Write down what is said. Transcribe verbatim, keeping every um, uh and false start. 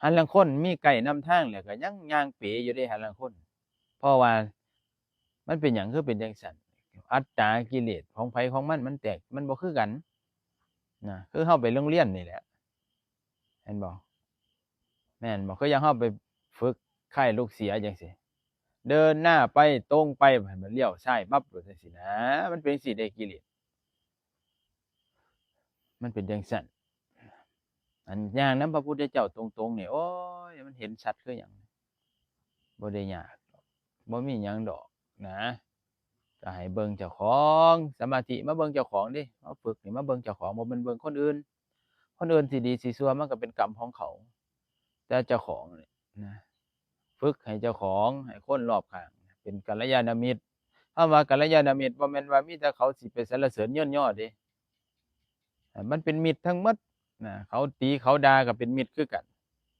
อันลางคนมีไกด์นำทางแล้วก็ยังย่างเป๋อยู่เด้ อันลางคน เพราะว่ามันเป็นหยังคือเป็นจั่งซั้น อัตตากิเลสของไผของมัน มันแตก มันบ่คือกันนะ คือเฮาไปโรงเรียนนี่แหละ เห็นบ่ แม่นบ่ คืออย่างเฮาไปฝึกค่ายลูกเสือจั่งซี้ เดินหน้าไปตรงไป มันเลี้ยวซ้ายปั๊บจั่งซี้นะ มันเป็นจั่งซี้เด้ กิเลส มันเป็นจั่งซั้น อันย่างนำพระพุทธเจ้าตรงๆนี่ โอ้ย มันเห็นชัดคือหยัง บ่ได้ยาก บ่มีหยังดอกนะ ก็ให้เบิ่งเจ้าของ สมาธิมาเบิ่งเจ้าของเด้ มาฝึกนี่มาเบิ่งเจ้าของ บ่แม่นเบิ่งคนอื่น คนอื่นสิดีสิชั่วมันก็เป็นกรรมของเขา แต่เจ้าของนี่นะ ฝึกให้เจ้าของ ให้คนรอบข้าง เป็นกัลยาณมิตร คำว่ากัลยาณมิตร บ่แม่นว่ามีแต่เขาสิไปสรรเสริญเยินยอเด้ มันเป็นมิตรทั้งหมดนะ เขาติเขาด่าก็เป็นมิตรคือกัน